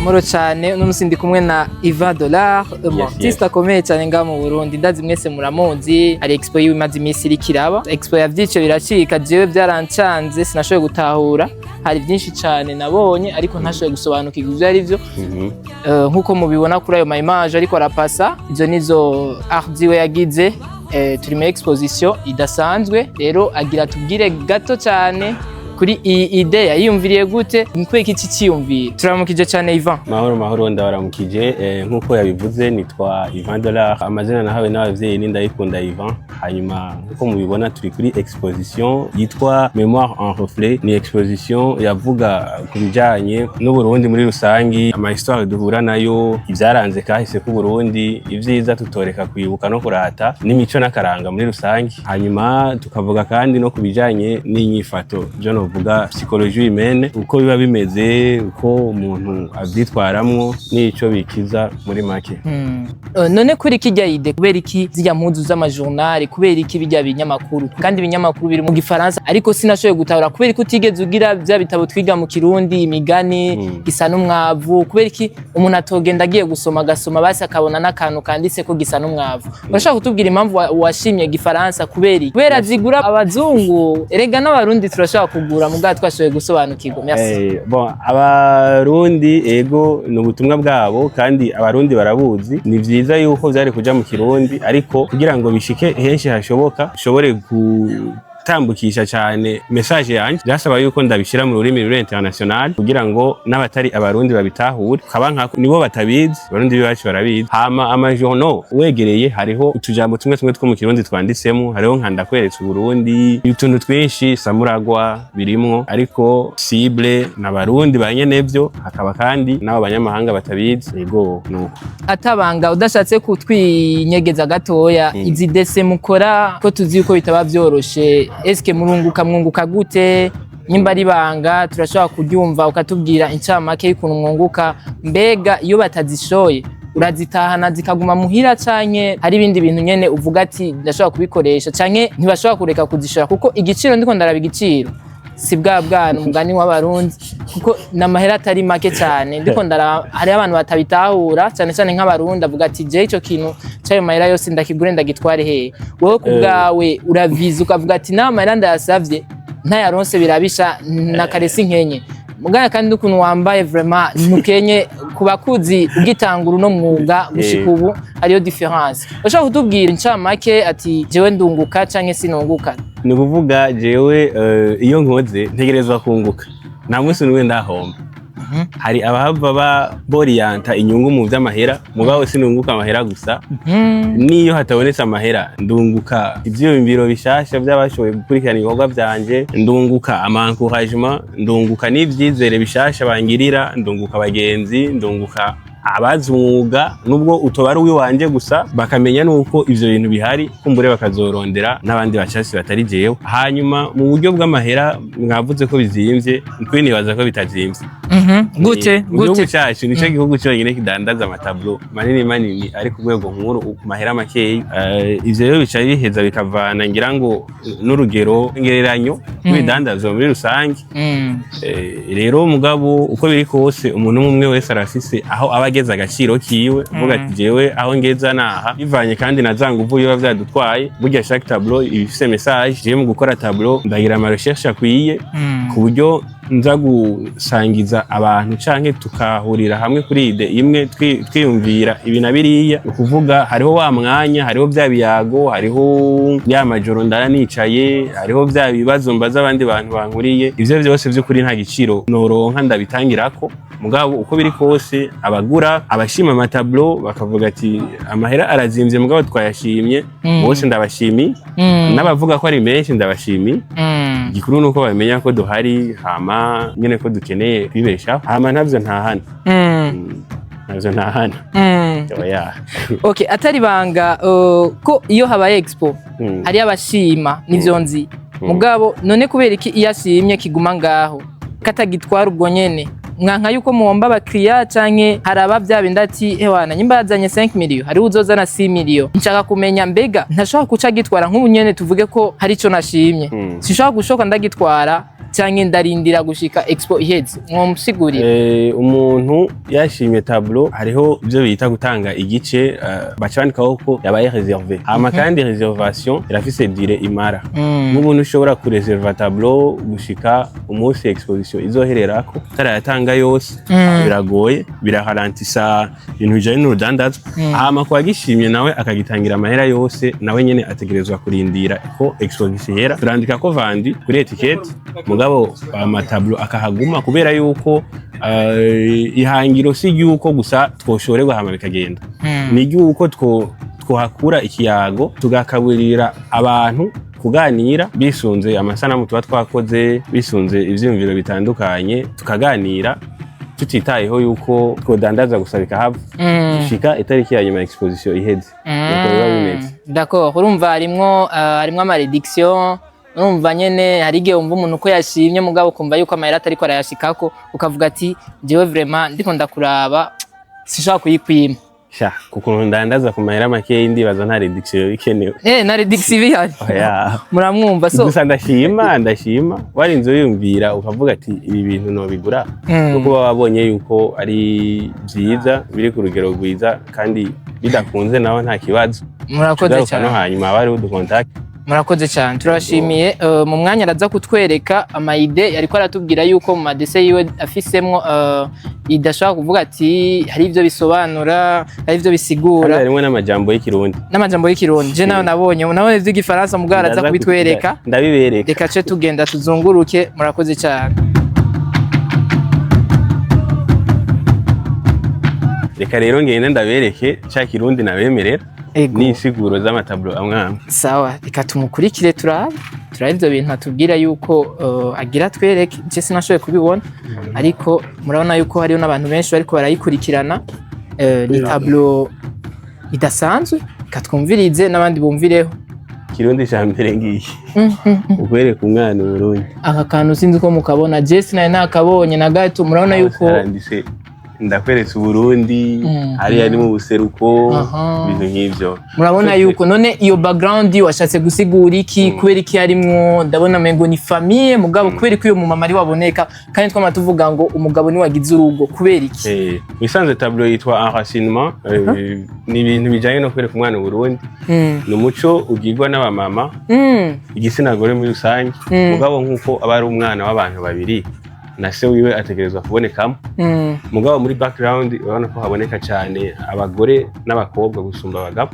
Moro cyane. Uno musi ndi kumwe na Ivan Dollar, umu artiste akomeye cyane ngaha mu Burundi. Ndazi mwese muramuzi. Hari expo yiwe imaze iminsi iriko iraba, expo ya Vyice Biracika. Jewe byarancanze, sinashoboye gutahura. Hari byinshi cyane nabonye ariko ntashoboye gusobanukirwa ivyo ari vyo. Nkuko mubibona kuri ayo ma image ariko arapasa, izo nizo art ziwe yagize. Turi muri exposition idasanzwe. Rero agira tubwire gato cyane kuri iyi idée, yiyumviriye gute, ni kubera iki ciyumvira. Turamukije cyane, Ivan. Mahoro mahoro, ndabaramukije. Nk'uko yabivuze, nitwa Ivan Dollar. Amazina nahawe n'abavyeyi ni Ndayikunda Ivan. Hanyuma nk'uko mubibona, turi kuri exposition yitwa Mémoire en reflet. Ni exposition yavuga ku bijanye n'Uburundi muri rusangi, ama histoire duhura nayo, ivyaranze kahise k'Uburundi, ivyiza tutoreka kwibuka no kurata, n'imico n'akaranga muri rusangi. Hanyuma tukavuga kandi no ku bijanye n'inyifato, byo novuga psychologie humaine, uko biba bimeze, uko umuntu avyitwaramwo n'ico bikiza muri make. None kuri kijya idée, kubera iki zijya mpuzu z'amajournal? Kubera iki bijya binyamakuru, kandi ibinyamakuru biri mu Gifaransa? Ariko sinashoboye gutahura kubera iki utigeze ugira bya bitabo twiga mu Kirundi, imigani, gisa n'umwavu. Kubera iki umuntu atogenda agiye gusoma, agasoma basi akabona n'akantu kanditse ko gisa n'umwavu? Urashobora kutubwira impamvu washimye Gifaransa? Kubera iki? Kubera zigura abazungu? Erega n'Abarundi turashobora kugura, mugabo twashoboye gusobanukirwa. Merci. Bon, Abarundi ego, ni ubutumwa bwabo kandi Abarundi barabuzi. Ni vyiza yuko vyari kuja mu Kirundi, ariko kugira ngo bishike henshi hashoboka, ushobore gutambukisha cyane message yanje, byasaba yuko ndabishira mu rurimi ruri international kugira ngo n'abatari Abarundi babitahure. Kaba nkako nibo batabizi, Abarundi bibacu barabizi. Hama amajournaux wegereye, hariho utujambo tumwe tumwe two mu Kirundi twanditsemo. Hariho nka "Ndakweretse Uburundi", utuntu twinshi, samuragwa birimwo, ariko cible n'Abarundi ba nyenevyo, hakaba kandi n'abo banyamahanga batabizi. Ego, nuko. Atabanga, udashatse kutwinyegeza gatoya, izi dessins mukora, ko tuzi yuko bitaba vyoroshe, eske murunguka? Mwunguka gute? Nimba ari banga, turashobora kuryumva ukatubwira incamake y'ukuntu mwunguka. Mbega iyo batazishoye, urazitahana zikaguma muhira, canke hari ibindi bintu nyene uvuga ati ndashobora kubikoresha, canke ntibashobora kureka kuzishora? Kuko igiciro, ndiko ndaraba igiciro, si bwa bwana umugani w'Abarundi, kuko n'amahera atari make cyane. Ndiko ndaraba hariho abantu batabitahura cyane cyane nk'Abarundi, avuga ati je ico kintu c'ayo mahera yose ndakigure ndagitware hehe? Wowe ku bwawe uraviza ukavuga ati n'ayo mahera ndayasavye, ntayaronse birabisha na karesi nkenye mugaya. Kandi ukuntu wambaye, vraiment ntukenye. Ku bakuzi ugitangura uno mwuga gushika ubu, hariyo différence. Ushobora kutubwira incamake ati jewe ndunguka canke sinunguka? Ni ukuvuga jewe iyo nkoze ntegerezwa kunguka, nta munsi n'umwe ndahomba. Hari abahava boriyanta inyungu mu vy'amahera, mugabo sinunguka amahera gusa. Niyo hatabonetse amahera, ndunguka ivyiyumviro bishasha vy'abashoboye gukurikirana ibikorwa vyanje, ndunguka ama encouragement, ndunguka n'ivyizere bishasha bangirira, ndunguka abagenzi, ndunguka abazi umwuga, nubwo utoba ari uwiwanje gusa, bakamenya nuko ivyo bintu bihari, kumbure bakazorondera n'abandi bacasi batari jewe. Hanyuma mu buryo bw'amahera, mwavuze ko bizimvye, ukuri nibaza ko bitazimvye. Gute? Mu gihugu Gute? cacu nico gihugu cyonyine kidandaza amatableaux manini manini ari ku rwego nkuru ku mahera makeyi. Ivyo rero bica biheza bikavana ngira ngo n'urugero ngereranyo rw'ibidandazwa muri rusange. Rero mugabo uko biri kose, umuntu umwe umwe wese arafise aho aba ageze agaciro kiwe, uvuga ati jewe aho ngeza naha, bivanye kandi na za nguvu biba vyadutwaye. Burya chaque tableau iba ifise message. Jewe mu gukora tableau ndagira ama recherche akwiye ku buryo nza gusangiza abantu canke tukahurira hamwe kuri idée imwe, twiyumvira ibi na biriya. Ni ukuvuga hariho wa mwanya, hariho vya biyago, hariho ya majoro ndara nicaye, hariho vya bibazo mbaza abandi bantu bankuriye. Ivyo vyose vy'ukuri nta giciro noronka ndabitangirako. Mugabo uko biri kose, abagura, abashima amatableaux bakavuga ati amahera arazimvye mugabo twayashimye, bose ndabashimiye. N'abavuga ko ari menshi, ndabashimiye. Igikuru nuko bamenya ko duhari, hama nyene ko dukeneye kwibeshaho, hama ntavyo ntahana. Ntavyo ntahana. Oya. Okay, atari banga, ko iyo habaye expo hariyo abashima, nivyo nzi. Mugabo none kubera iki iyo ashimye kiguma ngaho katagitwara ubwo nyene? Mwanka yuko muwomba abakiriya, canke haraba vya bindi ati ewana nyimba yazanye 5 million, hariho uzozana 6 million? Nshaka kumenya, mbega ntashobora kuca agitwara nk'ubu nyene? Tuvuge ko hari ico nashimye, sinshobora gushoka ndagitwara. Canke ndarindira gushika expo iheze? Mwomusigurira. Umuntu yashimye tableau, hariho ibyo bita gutanga igice, baca bandikaho ko yabaye réservé. Hama kandi réservation irafise durée imara. Nk'umuntu ushobora kureserva tableau gushika umunsi exposition izohererako utarayatanga yose, biragoye, biraharantisa ibintu bijanye n'urudandazwa. Hama ku wagishimye nawe akagitangira amahera yose, nawe nyene ategerezwa kurindira ko exposition ihera. Turandika ko vendu kuri étiquette, mugabo amatableau akahaguma, kubera yuko ihangiro si ryuko gusa twoshorerwa hama bikagenda, ni ryuko twohakura ikiyago, tugakaburira abantu kuganira bisunze amasanamu tuba twakoze, bisunze ivyiyumviro bitandukanye, tukaganira tutitayeho yuko twodandaza gusa bikahava gushika itariki ya nyuma ya exposition iheze. Nuko biba bimeze. D'accord, urumva harimwo ama réduction. Urumva nyene hari igihe wumva umuntu ko yashimye, mugabo ukumva yuko amahera atariko arayashikako, ukavuga ati jewe vraiment ndiko ndakuraba sinshobora kuyikwima. Sha, kukuntu ndandaza ku mahera makeyi, ndibaza nta réduction ikenewe. Na réduction iba ihari. Oya. Muramwumva so. Gusa ndashima warinze wiyumvira ukavuga ati ibi bintu nobigura, no kuba wabonye yuko ari byiza, biri ku rugero rwiza, kandi bidakunze naho nta kibazo. Murakoze Tugaruka no cyane. hanyuma haba hariho uducontact. Murakoze cyane, turabashimiye. Mu mwanya araza kutwereka ama idées, yariko aratubwira yuko mu madessins yiwe afisemwo idashobora kuvuga ati hari ivyo bisobanura, hari ivyo Kandi bisigura. Harimwo n'amajambo y'ikirundi. N'amajambo y'ikirundi. Je nayo nabonye ivy'igifaransa, mugabo araza Ndaza kubitwereka. Ndabibereka. Reka ce tugenda tuzunguruke. Murakoze cyane. Reka rero ngende ndabereke ca kirundi nabemerera Ego. n'insiguro z'amatableau amwe amwe. Sawa, reka tumukurikire, turabe ivyo bintu atubwira yuko agira twereke. Je sinashoboye kubibona, ariko murabona yuko hariho n'abantu benshi bariko barayikurikirana. Ni tableau idasanzwe. Reka twumvirize n'abandi bumvireho. Kirundi ca mbere ngiyi ukwereka umwana Uburundi. Aka kantu sinzi ko mukabona, je sinari nakabonye na gato. Murabona yuko Haranditse ndakweretse Uburundi, hariya ni mu buseruko, ibintu nk'ivyo. Murabona yuko none iyo background washatse gusigura iki? Kubera iki harimwo, ndabona mengo ni famille, mugabo kubera ko iyo mumama ari waboneka, kandi twama tuvuga ngo umugabo ni wagize urugo, kubera iki? Mubisanzwe tableau yitwa enracinement, ni ibintu bijanye no kwereka umwana Uburundi. Ni umuco ugirwa n'abamama, igitsina gore muri rusange, mugabo nk'uko aba ari umwana w'abantu babiri, na se wiwe ategerezwa kubonekamo. Mugabo muri background urabona ko haboneka cyane abagore n'abakobwa gusumba abagabo.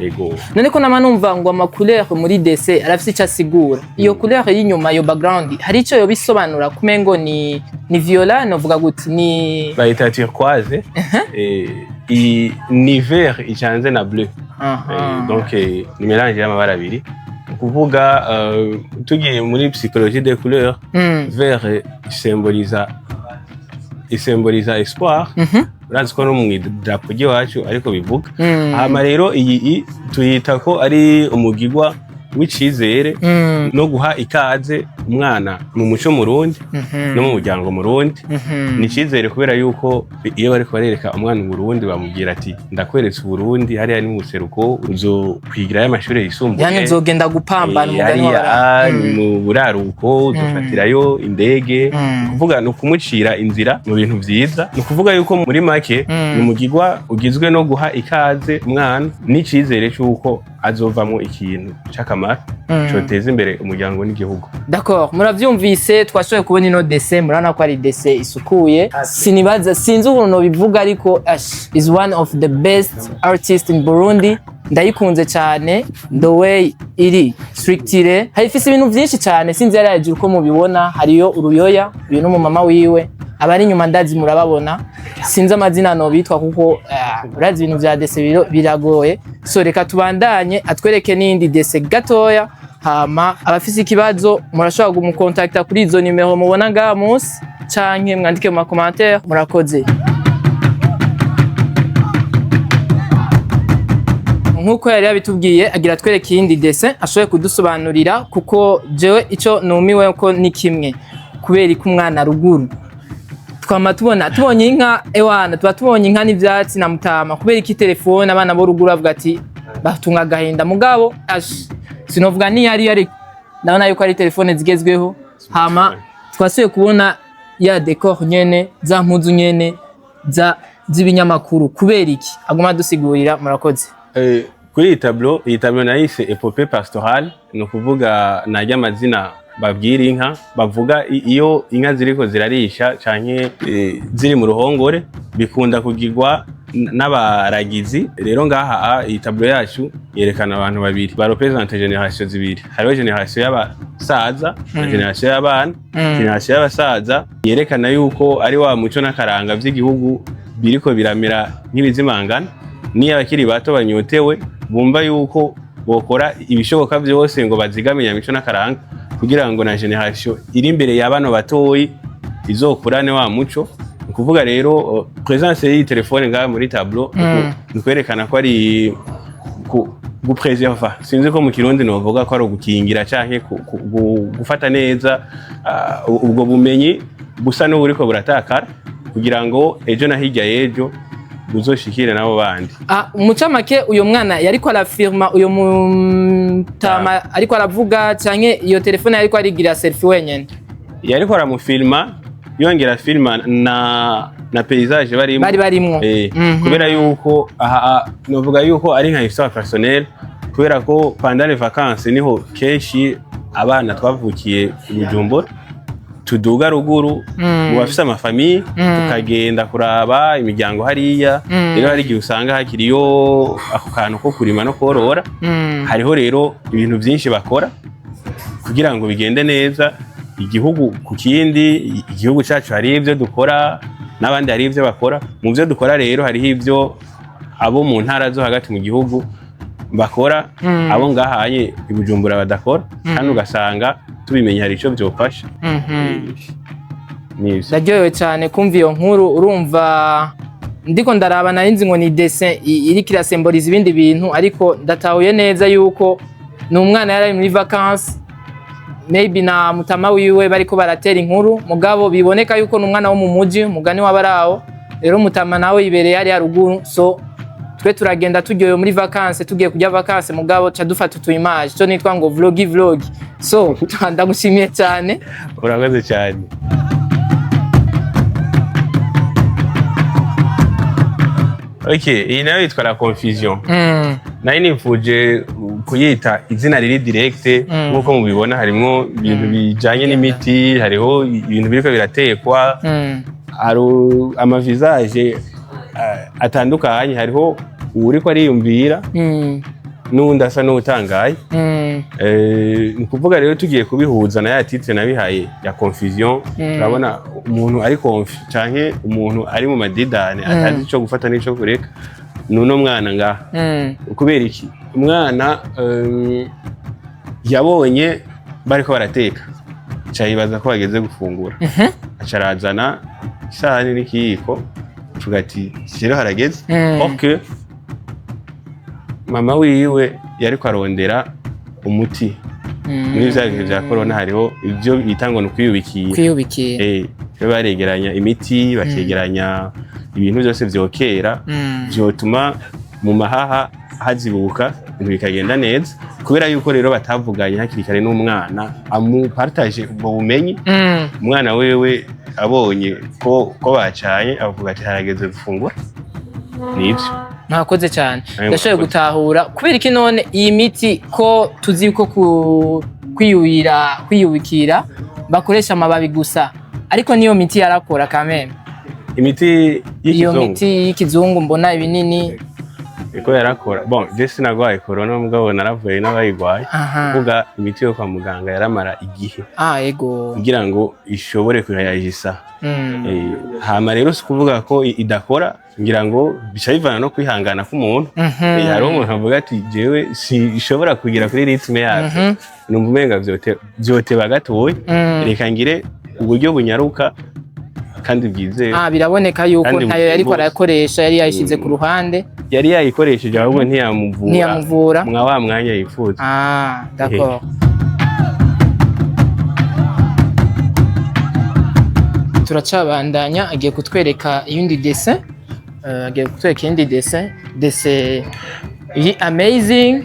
Ego. None ko nama numva ngo ama couleur muri dessin arafise icyo asigura, iyo couleur y'inyuma, iyo background, hari icyo yoba isobanura? Kumengo ni viola, novuga gute, ni Bayita turquoise. Iyi ni vert icanze na bleu. Donc ni mélange y'amabara abiri. Ni ukuvuga tugiye muri psychologie des couleurs, vert isymboliza espoir. Urazi ko no mu idarapo ry'iwacu ariko bivuga. Hama rero iyi tuyita ko ari umugigwa w'icizere no guha ikaze umwana mu muco murundi no mu muryango murundi. Ni icizere kubera yuko iyo bariko barereka umwana Uburundi, bamubwira ati ndakweretse Uburundi, hariya ni mu buseruko, uzokwigirayo amashuri yisumbuye. Yani nzogenda gupambana, umugani hariya w'abarabu. ni mu buraruko, uzofatirayo indege. Ni ukuvuga ni ukumucira inzira mu bintu vyiza. Ni ukuvuga yuko muri make ni umugigwa ugizwe no guha ikaze umwana n'icizere c'uko azovamwo ikintu c'akamaro coteza imbere umuryango n'igihugu. D'accord, muravyumvise, twashoboye kubona ino dessin. Murabona ko ari dessin isukuye. Sinibaza, sinzi ukuntu nobivuga, ariko ash is one of the best artists in Burundi. Ndayikunze cyane the way iri structure, hayifise ibintu byinshi cyane. Sinzi yari hejuru uko mubibona, hariyo uruyoya, uyu n'umumama wiwe, abari inyuma ndazi murababona, sinzi amazina nobitwa kuko urazi ibintu vya dessin biragoye. So reka tubandanye atwereke n'iyindi dessin gatoya. Hama abafise ikibazo murashobora kumukontakta kuri izo nimero mubona ngaha munsi, canke mwandike mu macommentaire. Murakoze. Nk'uko yari yabitubwiye, agira atwereke iyindi dessin ashoboye kudusobanurira, kuko jewe ico numiwe ko ni kimwe: kubera ko umwana ruguru twama tubona tubonye inka, ewana tuba tubonye inka n'ivyatsi na mutama, kubera iki telefone abana bo ruguru bavuga ati batunga agahinda? Mugabo ash sinovuga niyo ari, ndabona yuko ari telefone zigezweho. Hama twasubiye kubona ya décor nyene, za mpuzu nyene za z'ibinyamakuru. Kubera iki? Aguma adusigurira. Murakoze. Kuri iyi tableau nayise épopée pastorale, ni ukuvuga najya amazina babwira inka, bavuga iyo inka ziriko zirarisha canke ziri mu ruhongore, bikunda kugirwa n'abaragizi. Rero ngaha iyi tableau yacu yerekana abantu babiri barepresente génération zibiri. Hariho génération y'abasaza na génération y'abana. Génération y'abasaza yerekana yuko ari wa muco n'akaranga vy'igihugu biriko biramera nk'ibizimangana, niyo abakiri bato banyotewe bumva yuko bokora ibishoboka byose ngo bazigame nyamico n'akaranga, kugira ngo na génération iri imbere ya bano batoyi izokurane wa muco. Ni ukuvuga rero présence y'iyi telefone ngaha muri tableau ni ukwerekana ko ari gupreserva, sinzi ko mu Kirundi novuga ko ari ugukingira canke gufata neza ubwo bumenyi busa n'uburiko buratakara, kugira ngo ejo na hirya y'ejo buzoshikire nabo bandi. Ah, mu camake, uyo mwana yariko arafirma uyo mutama ariko aravuga, canke iyo telefone yariko arigira selfie wenyene? Yariko aramufilma, yongera filma na paysage barimo. Bari barimwo. Kubera yuko aha novuga yuko ari nka histoire personnelle, kubera ko pendant les vacances niho kenshi abana twavukiye i Bujumbura tuduga ruguru mu bafise ama famille, tukagenda kuraba imiryango hariya. Rero hari igihe usanga hakiriyo ako kantu ko kurima no korora. Hariho rero ibintu byinshi bakora kugira ngo bigende neza igihugu ku kindi. Igihugu cyacu hari ibyo dukora, n'abandi hari ibyo bakora. Mu byo dukora rero hariho ibyo abo mu ntara zo hagati mu gihugu bakora, abo ngahaye i Bujumbura badakora, kandi ugasanga tubimenye hari icyo byofasha. Nivyo. Ndaryohewe cyane kumva iyo nkuru. Urumva ndiko ndaraba, nari nzi ngo ni dessin iriko irasemboriza ibindi bintu, ariko ndatahuye neza yuko ni umwana yari ari muri vacances, maybe na mutama wiwe bariko baratera inkuru. Mugabo biboneka yuko ni umwana wo mu muji, umugani w'abarawo. Rero mutama nawe yibereye hariya ruguru, so twe turagenda turyohewe muri vacances, tugiye kurya vacances, mugabo ca dufata utu image cyo nitwa ngo vlogi vlog. So ndagushimiye cyane. Urakoze cyane. Okay, iyi nayo yitwa la confusion. Nari nifuje kuyita izina riri direct. Nk'uko mubibona, harimwo ibintu bijanye n'imiti, hariho ibintu biriko biratekwa, hari ama visage atandukanye, hariho uwuriko ariyumvira n'uwundi asa n'uwutangaye. Ni ukuvuga rero tugiye kubihuza na ya titre nabihaye ya confusion, turabona umuntu ari confus canke umuntu ari mu madidane, atazi ico gufata n'ico kureka, nuno mwana ngaha. Kubera iki? Umwana yabonye bariko barateka, aca yibaza ko bageze gufungura, aca arazana isahani n'ikiyiko, avuga ati: "Rero harageze." Ok, mama wiwe yariko arondera umuti muri vya bihe vya corona. Hariho ivyo bita ngo ni ukwiyubikira. Kwiyubikira. Rero baregeranya imiti, bakegeranya ibintu byose vyokera, vyotuma mu mahaha hazibuka, ibintu bikagenda neza. Kubera yuko rero batavuganye hakiri kare n'umwana amupartage ubwo bumenyi, umwana wewe abonye ko bacanye, avuga ati: "Harageze gufungura." Nivyo. Mwakoze cyane. Ayo, ndashoboye mwakoze. gutahura kubera iki none iyi miti, ko tuzi ko kwiyuhira, kwiyubikira bakoresha amababi gusa, ariko niyo miti yarakora kameme? Imiti Iyo y'ikizungu? miti y'ikizungu, mbona ibinini. Iko yarakora. Bon, je sinagwaye corona, mugabo naravuye n'abayigwaye. Kuvuga imiti yo kwa muganga yaramara igihe ah ego kugira ngo ishobore kuyayisa. Hama rero si ukuvuga ko idakora, ngira ngo bica bivana no kwihangana k'umuntu. Hariho umuntu avuga ati: "Jewe sinshobora kugira kuri rythme yavyo, numva umenga vyoteba gatoya, reka ngire uburyo bunyaruka kandi bwizewe." Ah, biraboneka yuko Kandi ntayo yariko bwose. arakoresha, yari yayishize ku ruhande. Yari yayikoresheje, ahubwo ntiyamuvura Ntiyamuvura. mwa wa mwanya yifuza. Ah, d'accord. Turacabandanya, agiye kutwereka iyindi dessin. Agiye kutwereka iyindi dessin iyi amazing.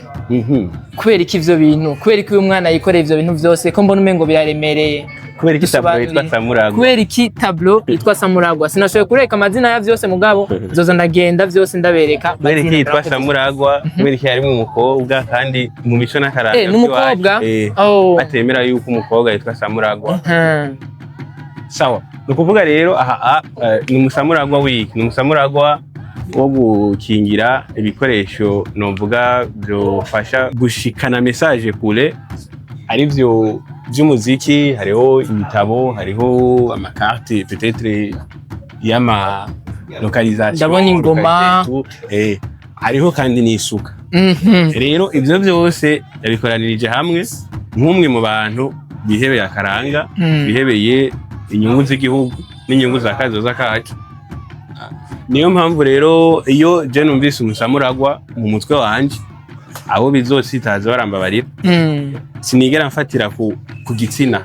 Kubera iki ivyo bintu? Kubera iki uyu mwana yikoreye ivyo bintu vyose, ko mbona umengo biraremereye? Kubera iki tableau yitwa Dusobanurire. Samuragwa? Kubera iki tableau yitwa Samuragwa? Sinashoboye kureka amazina ya vyose, mugabo nzoza ndagenda vyose ndabereka. Kubera iki Amazina yitwa murakoze. Samuragwa? Kubera iki harimo umukobwa kandi mu mico n'akaranga N'umukobwa? by'iwacu, Oh. batemera yuko umukobwa yitwa Samuragwa. Sawa, ni ukuvuga rero aha ni umusamuragwa wiki, ni umusamuragwa wo gukingira ibikoresho novuga byofasha gushikana message kure, arivyo vy'umuziki. Hariho ibitabo, hariho ama carte peut-être y'ama localisation. Ndabona ingoma. Hariho kandi n'isuka. Rero ivyo vyose yabikoranirije hamwe nk'umwe mu bantu bihebeye akaranga, bihebeye inyungu z'igihugu n'inyungu za kazoza kacu. Niyo mpamvu rero iyo je numvise umusamuragwa mu mutwe wanje, abo bizositaza barambabarira, sinigera mfatira ku gitsina.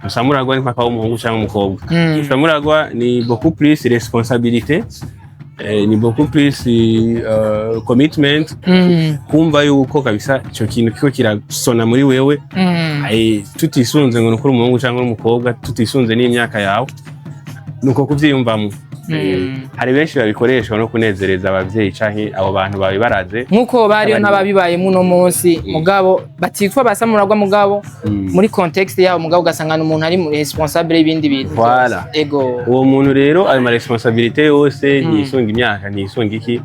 Umusamuragwa ni papa w'umuhungu cyangwa umukobwa. Umusamuragwa ni beaucoup plus responsabilité, ni beaucoup plus commitment, kumva yuko kabisa ico kintu kiko kirasona muri wewe, tutisunze ngo nukuri umuhungu cyangwa umukobwa, tutisunze n'imyaka yawe, nuko kuvyiyumvamo. Hari benshi babikoresha no kunezereza abavyeyi canke abo bantu babibaraze. Nk'uko bariyo n'ababibayemo uno munsi, mugabo batitwa basamuragwa, mugabo muri contexte yabo, mugabo ugasanga ni umuntu ari mu responsable y'ibindi bintu Voilà. byose. Ego. Uwo muntu rero ayo ma responsabilité yose ntiyisunga imyaka, ntiyisunga iki,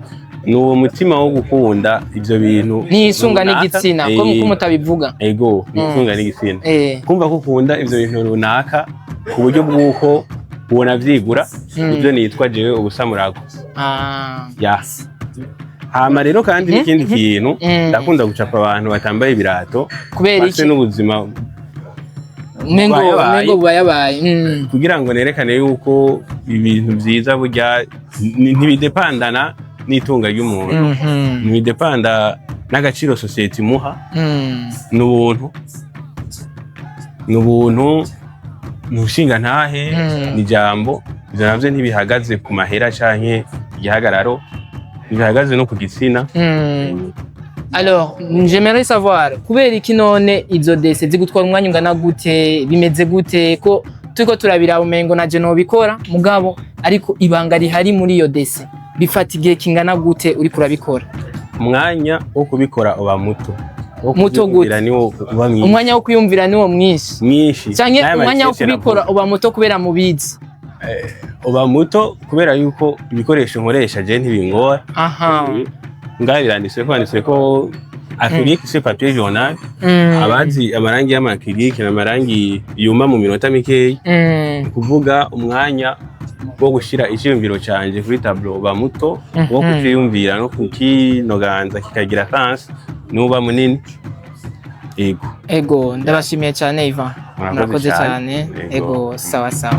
ni uwo mutima wo gukunda ivyo bintu Ntiyisunga runaka. n'igitsina ko nkuko mutabivuga. Ego, ntiyisunga n'igitsina. Kumva ko ukunda ivyo bintu runaka ku buryo bw'uko ubona vyigura, nivyo nitwa jewe ubusamuragwa. Ya, hama rero kandi n'ikindi kintu, ndakunda gucapa abantu batambaye ibirato, Kubera bafise iki? n'ubuzima Umengo bubayabaye. Umengo bubayabaye. Kugira ngo nerekane yuko ibintu vyiza burya ntibidepandana n'itunga ry'umuntu, ntibidepanda n'agaciro sosiyete imuha. Ni ubuntu, ni ubuntu, ni ubushingantahe, ni ijambo. Ivyo navyo ntibihagaze ku mahera canke igihagararo, ntibihagaze no ku gitsina. Alors, j'aimerais savoir kubera iki none izo dessins zigutwara umwanya ungana gute, bimeze gute, ko turiko turabiraba umengo naje nobikora, mugabo ariko ibanga rihari muri iyo dessin, bifata igihe kingana gute uriko urabikora? Umwanya wo kubikora uba muto. Wo Muto gute? kuvyiyumvira niwo uba mwinshi. Umwanya wo kwiyumvira niwo mwinshi? Mwinshi. Canke N'aya umwanya wo makeke kubikora navuga. uba muto kubera mubizi? Uba muto kubera yuko ibikoresho nkoresha je ntibingora. Ngaha biranditse ko, handitse ko acrylique sur papier journal. Abazi amarangi y'ama acrylique ni amarangi yuma mu minota mikeyi. Kuvuga umwanya wo gushira iciyumviro canje kuri tableau uba muto, wo kuciyumvira no kukinoganza kikagira sens nuba munini. Yego. Ego, ndabashimiye cyane, Ivan. Murakoze Murakoze cyane. cyane. Ego. Ego, sawa sawa.